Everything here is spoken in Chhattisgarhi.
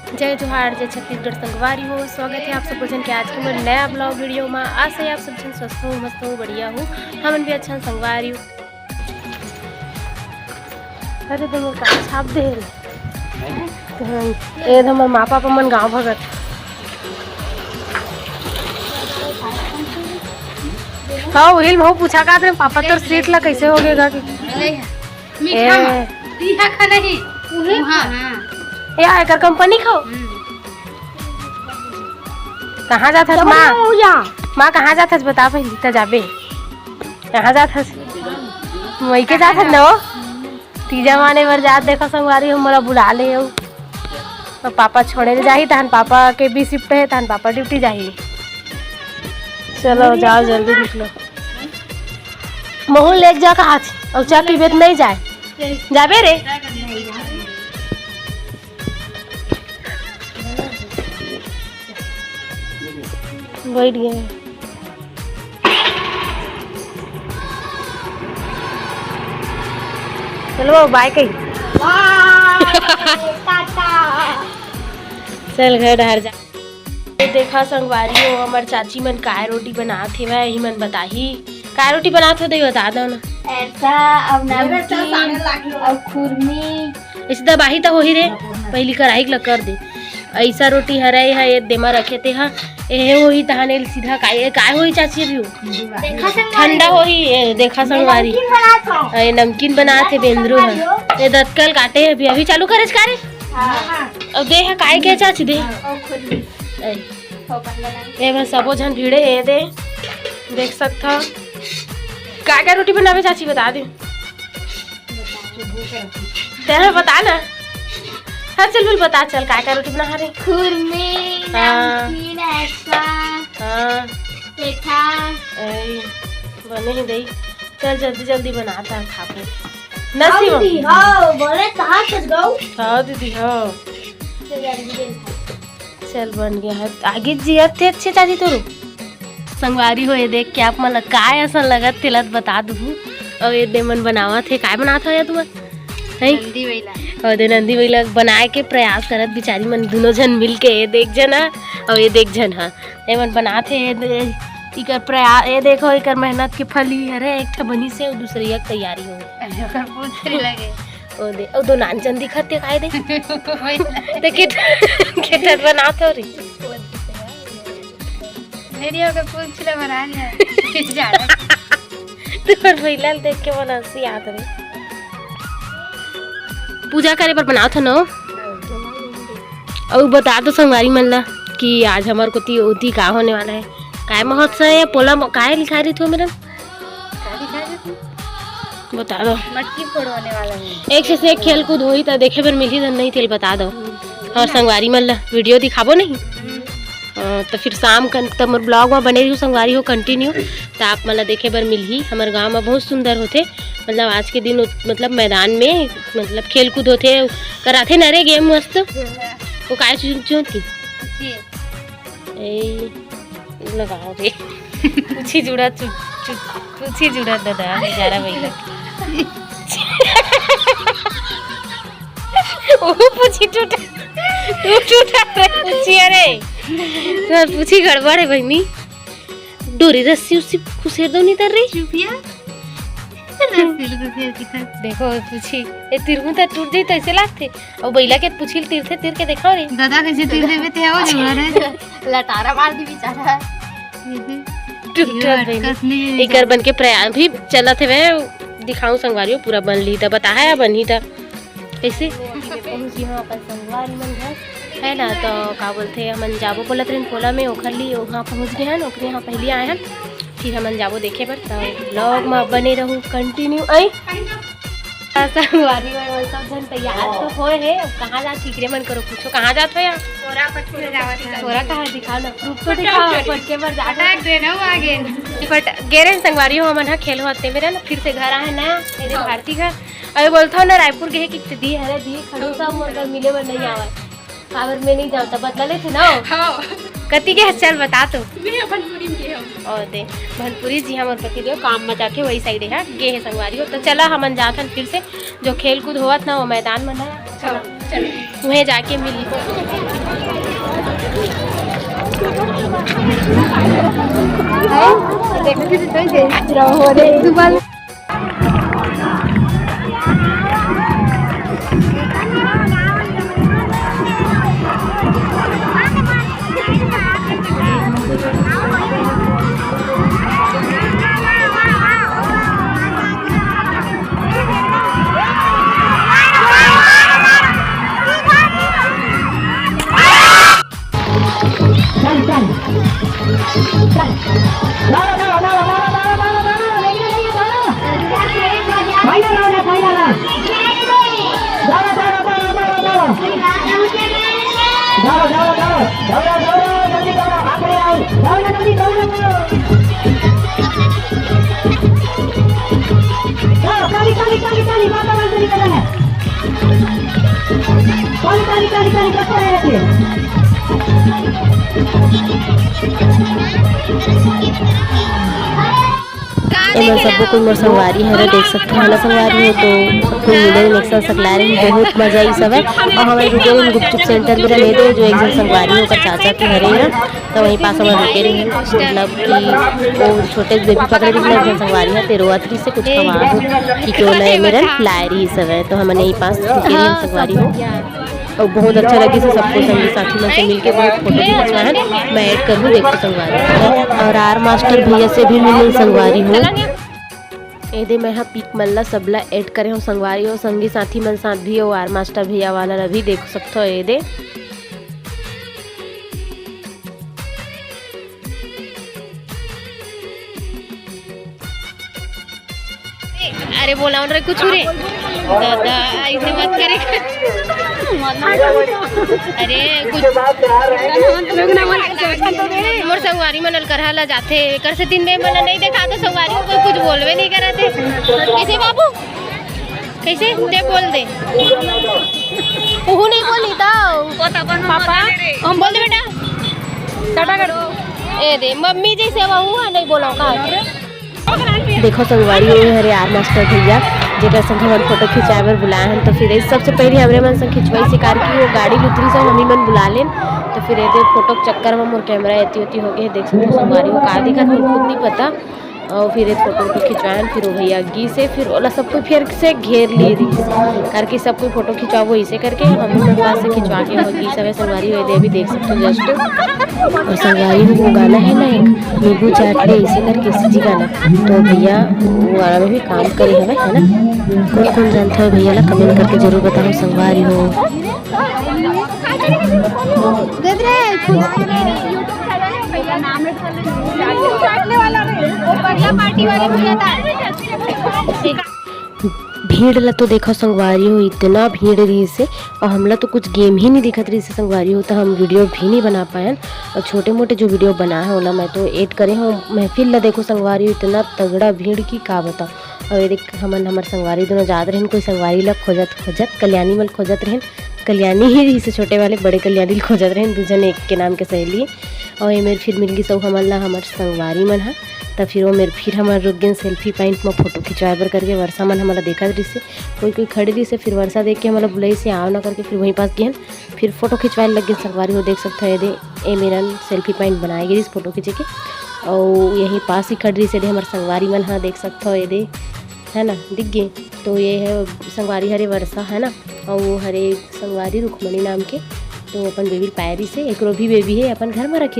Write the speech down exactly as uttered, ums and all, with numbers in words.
जय जोहार, जय छत्तीसगढ़ संगवारी हो। स्वागत है आप सब झन के आज के मोर नया ब्लॉग वीडियो मा। आशा है आप सब झन स्वस्थ हो, मस्त हो, बढ़िया हो। हमन भी अच्छा संगवारी हो। अरे दे मोर का छाप दे रे। हाँ, ए दे मोर माँ पापा मन गाँव भगत। हाँ, उहिल महू पूछा का रे, पापा तोर सीट ला कैसे हो गएगा कि? मीठा ए। मा। दिया खा नहीं। उहाँ, हाँ। या, एकर कंपनी खाओ। हम्म। कहाँ जात हस, माँ? माँ, कहाँ जात हस? बता पहली, त जाबे। कहाँ जात हस? मइके जात हस न वो? तीजा माने बर जात, देखो संगवारी, हम मोला बुला ले हो। तो पापा छोड़े ले जाही, तहन पापा के बी शिफ्ट है, तहन पापा ड्यूटी जाही। चलो, जाओ, जल्दी निकलो। महू लेके जा कहा थी, और चा पीबे त नहीं जाए। जाबे रे। बैठ गए। चलो, बाय कही। बाय, टाटा। चल, घर डहर जा। ये देखा संगवारी हो, हमर चाची मन काय रोटी बनात हेवय, इही मन बताही। काय रोटी बनात हो, दे बता दो ना। ऐसा, अब नमकीन, अब खुरमी। इसे दबाही त होही रे, पहली कढ़ाई ला कर दे। ऐसा रोटी हरय, ये देमा रखे ते हा, एहे होही तहाने सीधा काय, ए, काय होही चाची अभी हो? देखा संगवारी। ठंडा होही, ए, देखा संगवारी। नमकीन बनात हो। ए, नमकीन बनात हे बेंदरू हा। संगवारी हो। ए, दतकल काटे हे अभी, अभी चालू करे का रे? हाँ। अब दे हा, काय के चाची दे? हाँ, और खुरमी। ए। ए भाई, सबो झन भिड़े हे, दे, देख सकत हव। का का रोटी बनाबे चाची, बता दे। तें बता ना। हाँ, चल बोल, बता, चल, का का रोटी बना रहे? खुरमी, हाँ। नमकीन, ऐसा, हाँ। पेठा। ए, बने ही दई। चल, जल्दी जल्दी बना, ता खाबो। नसी हाँ दीदी, हाँ, बोले कहाँ से गऊ? हाँ दीदी, हाँ। चल, जल्दी जल्दी खा। चल, बन गया है। आगे जी, अब ते अच्छे चाची तोरो। संगवारी हो, ये देख के आप मन ला काय असन लगत, तेला तो बता दूँ। और ये दे मन बनावत हे, काय बनात हो या तुमन? हैं? नंदी बइला। और दे नंदी बइला बनाए के प्रयास करत, बिचारी मन दोनों झन मिल के, ये देख झन हा, और ये देख झन हा। ये मन बनात हे, ये दे-, इकर प्रयास, ये देखो, इकर मेहनत के फल ही हरे, एक ठा बनी से, दूसरी एक तैयारी हो। अरे, ओकर पूछ रे लगे। ओ दे, ओ दो नान चंदी खाते काय दे। वही ना। ते किट, किट बनात हो रे। मेरी ओकर पूछ ले बना ले। जा रहा। तोर भैला ल देख के मन हंसी आत रे। पूजा करे बर बनात हन। अउ बता दो संगवारी मन ला कि आज हमर कोती ओती का होने वाला है, काय महोत्सव है, पोला म-, काय लिखा रही थो मेरन? का लिखा रही थी? बता दो। मटकी फोड़ होने वाला है। एक से एक खेल कूद होही त देखे बर मिलही, त नहीं तेल बता दो। हम्म। और संगवारी मन ला वीडियो दिखाबो नहीं? हम्म। अ, त फिर शाम कन त मोर ब्लॉग में बने रहियो संगवारी हो continue, त आप मन ला देखे बर मिलही। हमर गांव में बहुत सुंदर होथे, मतलब आज के दिन उत-, मतलब मैदान में मतलब खेल कूद होथे, कराथे न रे गेम मस्त। वो काय चीज होती? जी। ए, लगाओ रे। पूछी जुड़ा चु-, चु-, पूछी जुड़ा दादा, ग्यारह बजे लग। ओ पूछी टूटा, तू टूटा रे पूछी, अरे। तोर पूछी गड़बड़ है बहनी। डोरी रस्सी उस्सी खुसेर दो नहीं तर रही। चुपिया। रस्सी उस्सी कितना। देखो पूछी, ए तिरहू त टूट जाई त ऐसे लागथे। अउ बइला के पूछी ल तिरथे, तिर के देखाओ रे। दादा कैसे तिर देवे ते हो जो रे। लटारा मार दी बेचारा। टूट ये टूट अटकत बइला। नहीं है एकर बेचारा। बन के प्रयास भी चलत हवे, दिखाऊं संगवारियों, पूरा बन ली त बता है, बनही त कैसे? पहुंची हाँ अपन संगवारी मन घर, है ना, तो का बोलथे, हमन जाबो बोलत रहन पोला में, ओखर लिए वहाँ पहुंच गए हन, ओकरे यहाँ पहली आए हन। फिर हमन जाबो देखे बर, त ब्लॉग में बने रहू continue। आई संगवारी मन, मन सब झन तैयार तो होए हे। अब कहाँ जात, फिक्रे मन करो, पूछो कहाँ जात हो यार? तोरा पटके जावत है। तोरा कहाँ दिखाओ ना, प्रूफ तो दिखाओ, पटके बर जात हो। पटक दे ना, वो आगे। पट-, गे रहे संगवारी हो, हमन ह खेल होते मेरा ना, फिर से घर आए ना, मेरे भारती घर। अरे बोलता हूँ ना, रायपुर गए कि दी, अरे दी, खड़ू सा मोर घर मिले बर नहीं आवा। काबर मैं नहीं जानता, बदला लेथे ना। हाँ। कति के हस, चल बता तो। मैं अपन पूरी में गए हूँ। और दे, भनपुरी जी हमर पति देव काम में जाके वही साइड है, गे है संगवारी हो। तो चला हमन जाथन फिर से, जो खेल कूद होवत ना वो मैदान में ना। चलो, चलो। उहें जाके मिली। चल, चल। चल। दौड़ो, दौड़ो, दौड़ो, दौड़ो, दौड़ो, दौड़ो, दौड़ो, दौड़ो, दौड़ो। Final round है, final round। दौड़ो, दौड़ो, दौड़ो, दौड़ो, दौड़ो। दौड़ो, दौड़ो, दौड़ो, दौड़ो, दौड़ो, जल्दी दौड़ो, आखिरी round। दौड़ो, जल्दी दौड़ो। दौड़ो, ताली, ताली, ताली, ताली, वातावरण से निकलना है। ताली, ताली, ताली, ताली, करते रहना चाहिए। एमन सबो कोई मोर संगवारी हरे, देख सकत हव ना संगवारी हो, तो सब कोई मिले, एक साथ सकलाए रहिन, बहुत मजा आइस हवय। अउ हमन रुके रहेन गुपचुप सेंटर में रहे दे, जो एक झन संगवारी हो, ओकर चाचा के घरे हे, तो वहीं पास हमन रुके रहेन, मतलब कि वो छोटे बेबी पकड़े रहिस ना, एक झन संगवारी हे, ते रोवत रहिस हे, कुछ खवा कि क्यों ना मेरन लाए रहिस हवय, तो हमन यहीं पास रुके रहेन संगवारी हो। अउ बहुत अच्छा लगिस हे सबको, संगी साथी मन से मिलके बहुत फोटो भी खिंचवाए हन। मैं add करहूँ, देखो संगवारी हो। अउ आर मास्टर भैया से भी मिले संगवारी हो। ए दे मैं ह पिक मन ला सबला add करे हूँ संगवारी हो, संगी साथी मन साथ भी अउ आर मास्टर भैया वाला ला भी देख सकथो। ए दे अरे बोला उन रे कुछ रे दादा, ऐसे मत करे। अरे कुछ मोर संगवारी मन अलकरहा ला जाथे, एकर से दिन में मन नहीं देखा तो संगवारी को कोई कुछ बोलबे नहीं करत हे। कैसे बाबू, कैसे ते बोल दे, उहू नहीं बोली तो पापा हम बोल दे बेटा, टाटा कर। ए दे मम्मी जैसे वहू है, नहीं बोला कहा। देखो संगवारी, ये हरे आर मास्टर भैया, जेकर संग हमन फोटो खिंचाए बर बुलाए हन। तो फिर ये सबसे पहले हमरे मन संग खिंचवाई से कार की वो गाड़ी ल उतरिस, हम ही मन बुला लेन। तो फिर ये दे फोटो के चक्कर में मोर कैमरा एती ओती हो गए, देख सकते हो संगवारी हो, का दिखत मोर खुद नहीं पता। और फिर ये फोटो वोटो खिंचवाए हन, फिर वो भैया गिस हे, फिर ओला सब कोई फिर से घेर लिए रहिस, कार की सब कोई फोटो खिंचवाबो इसे करके हम लोग पास से खिंचवा के वो गिस हवे संगवारी हो, ये दे अभी देख सकते हो just। और संगवारी हो वो गाना है ना एक, नींबू चाट ले इसे करके, सीजी गाना। तो भैया वो गाना में भी काम करे हवे, है ना? कौन कौन जानता है भैया ला, comment करके जरूर बताओ संगवारी हो। भीड़ ला तो देखो संगवारी हो, इतना भीड़ रहिस हे, और हमला तो कुछ game ही नहीं दिखत रहिस हे संगवारी हो, तो हम video भी नहीं बना पायन। और छोटे मोटे जो video बना है ओला मैं तो add करे हूँ। महफिल ला देखो संगवारी हो, इतना तगड़ा भीड़ की का बताओ। और ये देख हमन हमर संगवारी दोनों जात रहेन, कोई संगवारी ला खोजत खोजत, कल्याणी मल खोजत रहेन, कल्याणी ही रहिस हे छोटे वाले, बड़े कल्याणी ला खोजत रहेन, दू जन एक के नाम के सहेली। और ये मेर फिर मिल गिस अउ हमन ला हमर संगवारी मन ह। त फिर वो मेर फिर हमन रुक गेन selfie point म फोटो खिंचवाए बर करके। वर्षा मन हमन ला देखत रहिस हे, कोई कोई खड़े रहिस हे, फिर वर्षा देख के हमन ला बुलाइस हे, आओ ना करके, फिर वहीं पास गेन, फिर फोटो खिंचवाए लग गेन संगवारी हो। देख सकत हो एदे, ए मेरन selfie point बनाए गिस फोटो खींचे के, अउ यहीं पास ही खड़े रहिस हे हमर संगवारी मन ह, देख सकत हो एदे, है ना, दिख गे। तो ये है संगवारी हरे वर्षा, है ना, अउ वो हरे संगवारी रुक्मणी नाम के, तो अपन बेबी पाए रहिस हे, एकरो भी बेबी हे, अपन घर में रखे